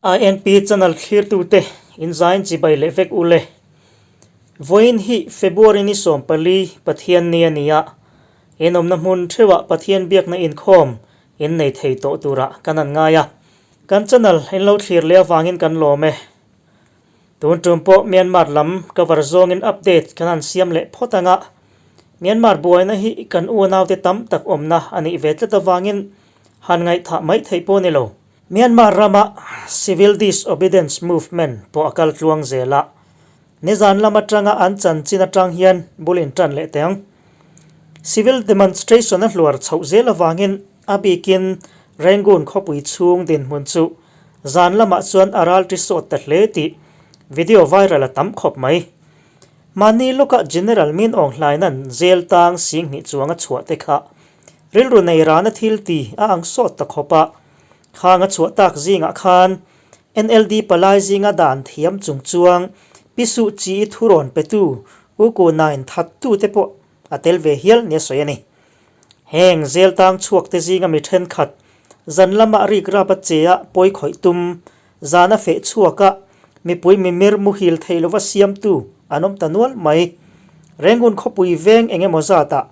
INP channel thlirtute inzain chibai leh vek ule. Vawiin hi February ni 14 Pathian ni a ni a, inawmna hmun theuhah Pathian biakna inkhawm in nei thei tawh turah kan han ngai a. Kan channel in lo thlir leh avangin kan lawm e. Tun tum pawh Myanmar lam cover zawngin update kan han siam leh phawt ang a, Myanmar buaina hi kan unaute tam tak awmna a nih ve tlat avangin han ngaihthah mai theih pawh a ni lo. Myanmar rama Civil Disobedience Movement pawh a kal tluang zel a, nizan lam atanga an chanchin atang hian bul in tan leh teh ang. Civil demonstration a hluar chhoh zel avangin a bikin Rangoon khawpui chhung dinhmun chu zan lamah chuan a ral ti sawt ta hle tih video viral a tam khawp mai. Mahni lawkah General Min Aung Hlaina'n jail tang 2000 chuang a chhuah te kha Rilru nei rana thil ti a ang sawt ta khawp a, khang a chhuah tak zingah khan NLD palai zinga dan thiam chung chuang Pi Suh Chi thurawn petu U Ku Nain thattu te pawh a tel ve hial nia sawi a ni. Heng zel tang chhuak te zinga mi thenkhat zan lama rik rap a che a pawi khawih tum, zan a feh chhuak a mipui mimir muhil thei lova siamtu an awm ta nual mai. Rengun khawpui veng eng emaw zatah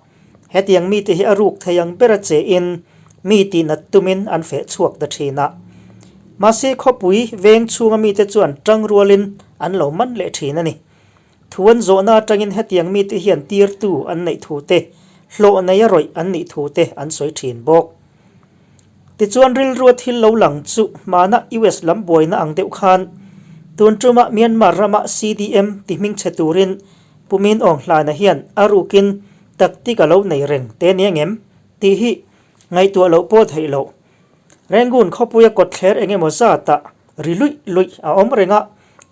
Hetiang mite hi a ruk thei ang bera che in mi tihnat tumin an feh chhuak ta thin a. Mahse khawpui veng chhunga mite chuan tang rualin an lo man leh thin a ni. Thu an zawhna atangin hetiang mite hian tirtu an neih thu te, hlawh nei a rawih an nih thu te an sawi thin bawk. Tichuan rilrua thil lo lang chu hmana US lam buaina ang deuh khan tun tumah Myanmar rama CDM ti hmingchhe turin Pu Min Aung Hlaina hian a rukin tactic a lo nei reng te nia ngem tih hi ngaihtuah loh pawh theih loh. Rangoon khawpuia kawtthler eng emaw zatah ri luih luih a awm reng a,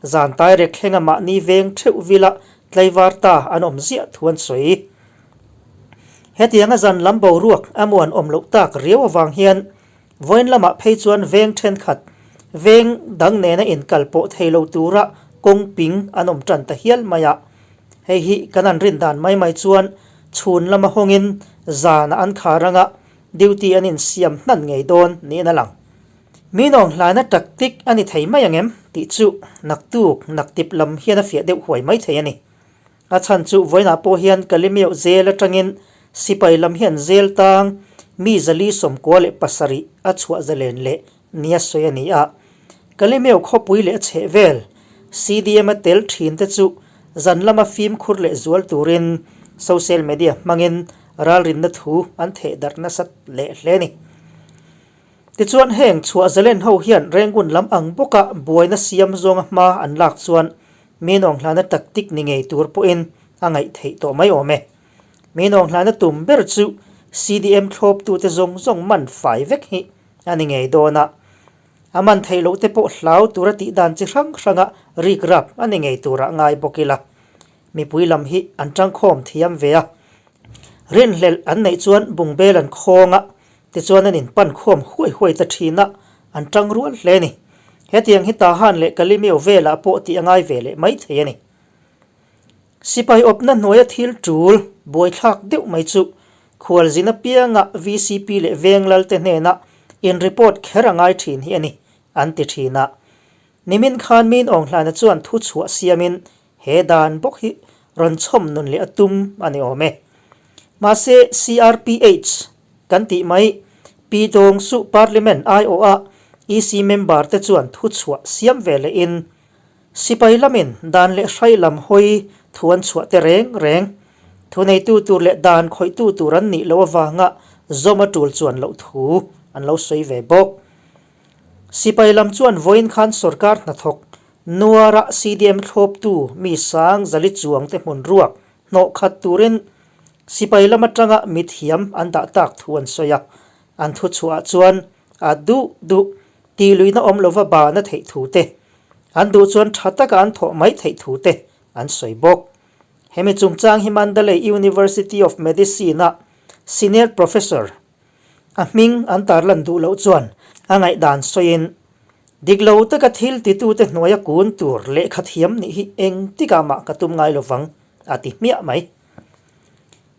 zan tairek thlenga mahni veng theuh vila tlaivar ta an awm ziah thu an sawi. Hetianga zan lam boruak a muan awm loh tak riau avang hian Vawiin lamah phei chuan veng thenkhat, veng dang nena inkal pawh thei lo tura kawng ping an awm tan ta hial mai a. Hei hi kan an rin dan mai mai chuan chhun lama hawngin zana an khar anga duty an insiam hnan ngei dawn niin a lang. Mi nawng hlaina tactic a ni thei mai ang em tih chu naktuk naktip lam hian a fiah deuh huai mai thei a ni. A chhan chu vawiinah pawh hian Kalimeuh zel atangin sipai lam hian zel tang mi 497 a chhuah zalen leh nia sawi a ni a. Kalimeuh khawpui leh a chheh vel CDM a tel thin te chu zan lama fimkhur leh zual turin social media hmangin ralrinna thu an theh darh nasat leh hle a ni. Tichuan heng chhuah zalen ho hian Rangoon lam ang bawka buaina siam zawnga hma an lak chuan Mi nawnghlana tactic ni ngei tur pawhin a ngaih theih tawh mai awm e. Mi nawnghlana tum ber chu CDM thlawptute zawng zawng man fai vek hi a ni ngei dawn a. A man theih loh te pawh hlau tura tih dan chi hrang hranga rik rap a ni ngei turah ngai bawk ila. Mipui lam hi an tangkhawm thiam ve a. Rinhlelh an neih chuan bungbel an khawng a, Tichuan an inpan khawm huai huai ta thin a, an tang rual hle a ni. Hetiang hi Tahan leh Kalimeu velah pawh tih a ngai ve leh mai thei a ni. Sipai awpna hnuaia thil tul buaithlak deuh mai chu khualzin apianga VCP leh Venglalte hnena in report kher a ngai thin hi a ni, an ti thin a. Nimin khan Min Aung Hlaina chuan thu chhuah siamin he dan bawk hi rawn chhawm nun leh a tum a ni awm e. Mahse CRPH kan tih mai Pi Dawng Suh Parliament aiawha EC member te chuan thu chhuah siam ve lehin sipai lamin dan leh hrai lam hawi thu an chhuah te reng reng thuneitu tur leh dan khawihtu tur an nih loh avanga zawm a tul chuan loh thu an lo sawi ve bawk. Sipai lam chuan vawiin khan sorkar hnathawk Nuara CDM thlawptu mi sang zali chuang te hmun ruak hnawh khat turin sipai lam atanga mithiam an dah tak thu an sawi a. An thu chhuah chuan a duh duh tih luihna awm lova bana theih thu te, an duh chuan tha taka an thawh mai theih thu te an sawi bawk. Hemi chungchang hi Mandalay University of Medicine-a senior professor A hming an tarlan duh loh chuan a ngaihdan sawiin, Dik lo taka thil titute hnuaia kun tur lehkha thiam nih hi engtikah mah ka tum ngai lovang, a ti hmiah mai.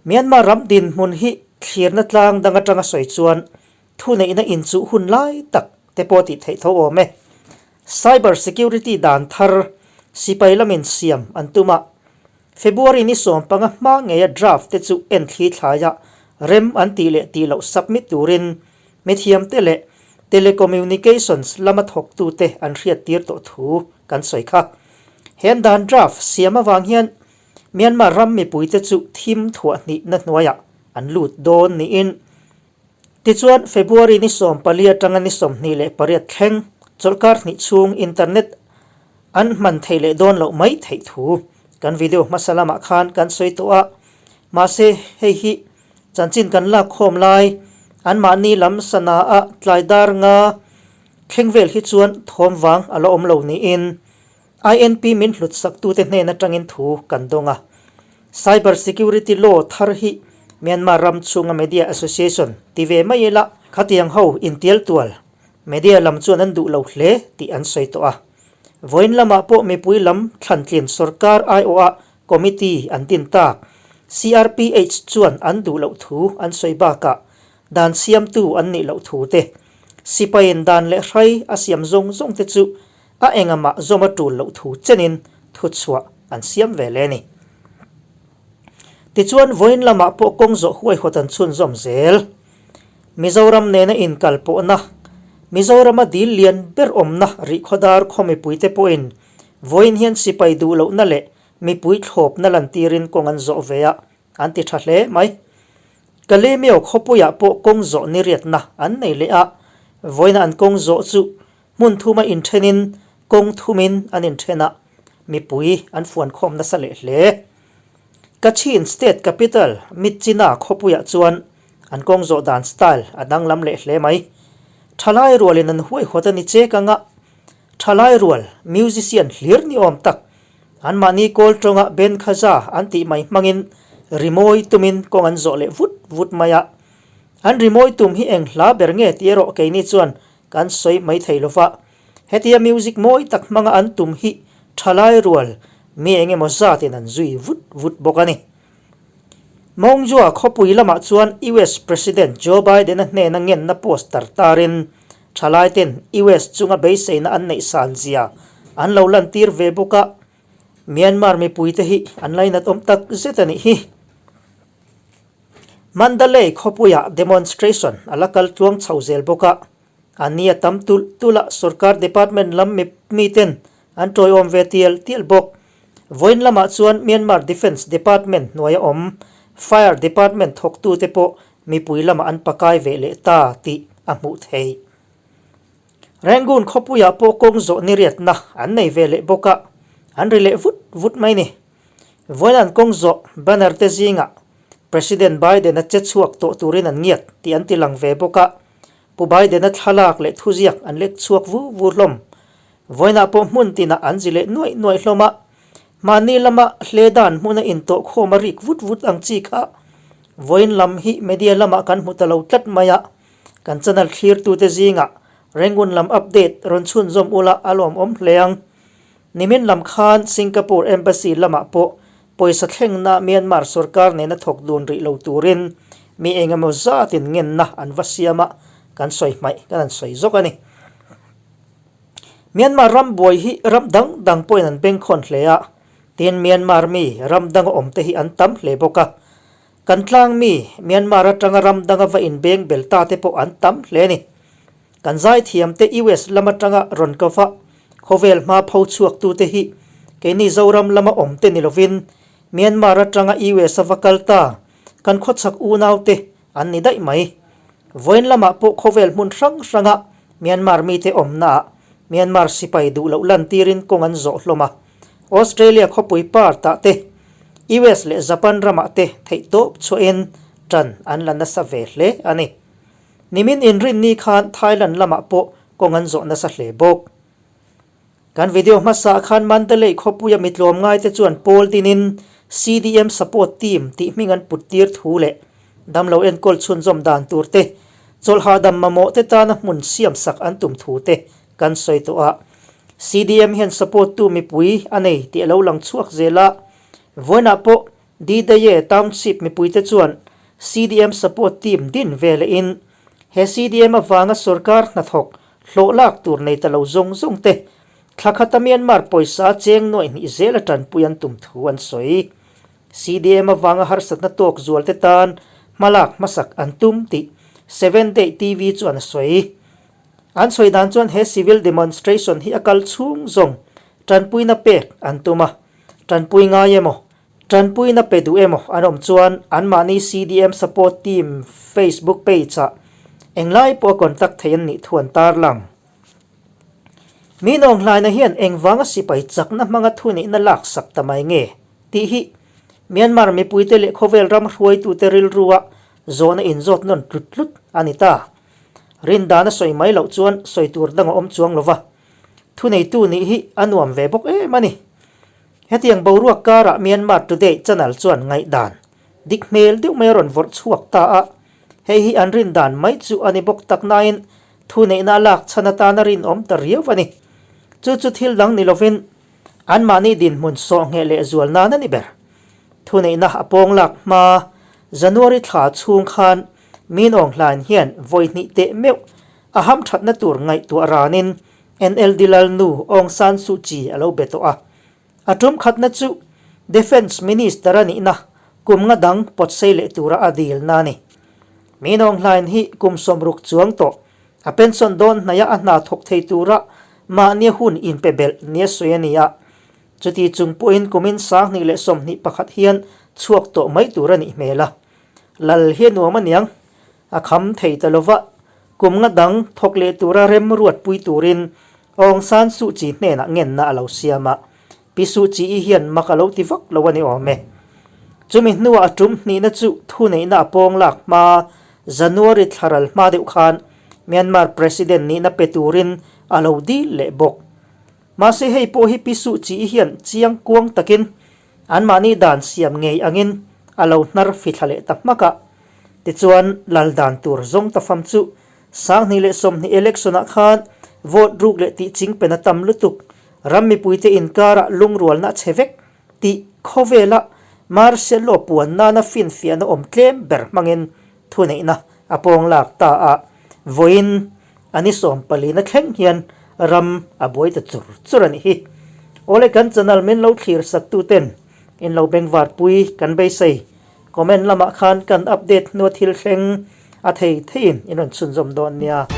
Myanmar ram dinhmun hi thlirna tlang dang atanga sawi chuan thuneihna inchuh hun lai tak te pawh tih theih tho awm e. Cyber security dan thar sipai lamin siam an tum a, February ni 15 hma ngeia draft te chu en thli thlaia rem an tih leh tih loh submit turin mithiamte leh telecommunications lama thawktute an hriattir tawh thu kan sawi kha. He an dan draft siam avang hian Myanmar ram mipuite chu thim thuah hnihna hnuaiah an lut dawn niin Tichuan, February ni 14 atanga ni 28 thleng chawlhkar hnih chhung internet an hman theih leh dawn loh mai theih thu kan video hmasa lamah khan kan sawi tawh a. Mahse, hei hi chanchin kan lak khawm lai anmahni lam sana a tlai dar nga thleng vel hi chuan thawm vang a la awm lo niin INP min hlut saktute hnen atangin thu kan dawng a. Cyber Security Law thar hi Myanmar ram chhunga Media Association ti ve mai ila khatiang ho intial tual media lam chuan an duh lo hle tih an sawi tawh a. Vawiin lamah pawh mipui lam thlantlin sorkar aiawha committee an din tak CRPH chuan an duh loh thu an sawi bakah dan siamtu an nih loh thu te, sipaiin dan leh hrai a siam zawng zawng te chu A engamah zawm a tul loh thu chenin thuchhuah an siam ve le ni. Tichuan, vawiin lamah pawh kawng zawh huaihawt an chhunzawm zel. Mizoram nena inkal pawhna, Mizorama dil lian ber awmna Rihkhawdar khaw mipuite pawhin vawiin hian sipai duh lohna leh mipui thlawpna lantirin kawng an zawh ve a, an ti tha hle mai. Kalemeo khawpuiah pawh kawng zawh niriatna an nei leh a, vawiina an kawng zawh chu Hmun thuma inthenin kawng thumin an inthen a, mipui an fuankhawm nasa leh hle. Kachin State Capital Myitkyina khawpuiah chuan an kawng zawh dan style a danglam leh hle mai. Thalai rualin an huaihawt a ni chek ang a, thalai rual musician hlir ni awm tak anmahni kawl tawnga Ben Khaza an tih mai hmangin rimawi tumin kawng an zawh leh vut vut mai a. An rimawi tum hi eng hla ber nge tih erawh keini chuan Kan sawi mai thei lo va, hetia music mawi tak hmanga an tum hi thalai rual mi eng emaw zatin an zui vut vut bawk a ni. Maungjua khawpui lamah chuan US President Joe Biden-a hnena ngenna poster tarin thalaiten US chunga beiseina an neih san zia an lo lantir ve bawk a, Myanmar mipuite hi an lainat awm tak zet a nih hi. Mandalay khawpuiah demonstration a la kal tluang chho zel bawk a, a ni a tam tulh tulh a sorkar department lam miten an tawiawm ve tial tial bawk. Vawiin lamah chuan Myanmar Defence Department hnuaia awm Fire Department thawktute pawh mipui lamah an pakai ve leh ta tih a hmuh theih. Rangoon khawpuiah pawh kawng zawh niriatna an nei ve leh bawk a, an ri leh vut vut mai ni. Vawiin an kawng zawh banner te zingah President Biden-a che chhuak tawh turin an ngiat tih an ti lang ve bawk a, Pu Biden-a thlalak leh thuziak an lek chhuak vu vu hlawm. Vawiinah pawh hmun tinah an zi leh nuaih nuaih hlawm a, mahni lama hle dan hmuna intawhkhawm a rik vut vut ang chi kha vawiin lam hi media lamah kan hmu ta lo tlat mai a, kan channel thlirtute zingah Rangoon lam update rawn chhunzawm ula a lawmawm hle ang. Nimin lam khan Singapore Embassy lamah pawh pawisa thlengna Myanmar sorkar nena thawk dun rih lo turin mi engemaw zatin ngenna an va siam a, kan sawi hmaih kan han sawi zawk a ni. Myanmar ram buai hi ram dang dang pawhin an bengkhawn hle a, tin Myanmar mi ram danga awmte hi an tam hle bawk a. Kan tlang mi Myanmar atanga ram danga va inbeng bel ta te pawh an tam hle a ni. Kan zaithiamte US lam atanga rawn ka va khawvel hma pho chhuaktute hi keini Zoram lama awmte ni lovin Myanmar atanga US a va kal ta kan khawchhak unaute an ni daih mai. Vawiin lamah pawh khawvel hmun hrang hranga Myanmar mite awmnaah Myanmar sipai duh loh lantirin kawng an zawh hlawm a. Australia khawpui Perth-ah te, US leh Japan ramah te theihtawp chhuahin ṭan an la nasa ve hle a ni. Nimin inrinni khan Thailand lamah pawh kawng an zawh nasa hle bawk. Kan video hmasa khan Mandalay khawpuia mitlawm ngaite chuan pawl dinin CDM Support Team tih hming an put tir thu leh damlo enkawl chhunzawm dan tur te, chawlh hahdam mamawh te tana hmun siamsak an tum thu te kan sawi tawh a. CDM hian support tu mipui a nei tih a lo lang chhuak zel a, vawiinah pawh Didaye Township mipuite chuan CDM support team din ve lehin he CDM avanga sorkar hnathawk hlawh lak tur nei ta lo zawng zawng te thla khata Myanmar pawisa cheng nuaih hnih zel a tanpui an tum thu an sawi. CDM avanga harsatna tawk zual te tan hmalak hmasak an tum tih Seven Day TV chuan a sawi. An sawi dan chuan he civil demonstration hi a kal chhung zawng tanpuina pek an tum a, tanpui ngai emaw, tanpuina pe duh emaw an awm chuan anmahni CDM support team Facebook page ah englai pawh a contact thei an nih thu an tarlang. Mi nawnghlaina hian engvanga sipai chakna hmanga thuneihna laksak ta mai nge tih hi Myanmar mipuite leh khawvel ram hruaitute rilrua zawhna inzawt nawn tlut tlut a ni ta. Rindan a sawi mai loh chuan sawi tur dang a awm chuang lo va, thuneitu nih hi a nuam ve bawk em a ni. Hetiang boruak karah Myanmar Today channel chuan ngaihdan dik hmel deuh mai a rawn vawrh chhuak ta a, hei hi an rindan mai chu a ni bawk tak nain thuneihna a lak chhan atana rinawm ta riau a ni. Chu chu thil dang ni lovin anmahni dinhmun sawh ngheh leh zual nan a ni ber. Thuneihna a pawng lak hma January thla chhung khan Min Aung Hlaing hian vawi hnih teh meuh a hamthatna tur ngaihtuah ranin NLD Lalnu Aung San Suu Kyi a lo be tawh a. A tum khatna chu Defence Minister a nihna kum nga dang pawtsei leh tura a dilna a ni. Min Aung Hlaing hi kum 60 chuang tawh a pension dawn hnaia a hna thawk thei tura mahnia hun inpe belh nia sawi a ni a. Chuti chung pawhin kumin 2021 hian chhuak tawh mai tur a nih hmel a. Lal hi a nuam a niang, a kham thei ta lova, kum nga dang thawk leh tura rem ruatpui turin Aung San Suu Kyi hnenah ngenna a lo siam a, Pi Suu Kyi hian mak a lo ti vak lo a ni awm e. Chumi hnuah a tum hnihna chu thuneihna a pawng lak hma January thlaral hma deuh khan Myanmar President nihna pe turin a lo dil leh bawk. Mahse hei pawh hi Pi Suu Kyi hian chiang kuang takin Anmahni dan siam ngei angin a lo hnar fithla leh ta hmak a. Tichuan, lal dan tur zawng ta fam chu 2020 election-ah khan vote ruk leh tih chingpen a tam lutuk, ram mipuite inkarah lungrualna a chhe vek tih khawvela martial law puan nana finfiahna awm tlem ber hmangin thuneihna a pawng lak ta a, vawiin a ni 14na thleng hian ram a buai ta chur chur a nih hi. Awle kan channel min lo thlir sak tu ten in lo bengvar pui kan beisei. Comment lamah khan kan update hnua thil thleng a thei theiin in rawn chhunzawm dawn nia.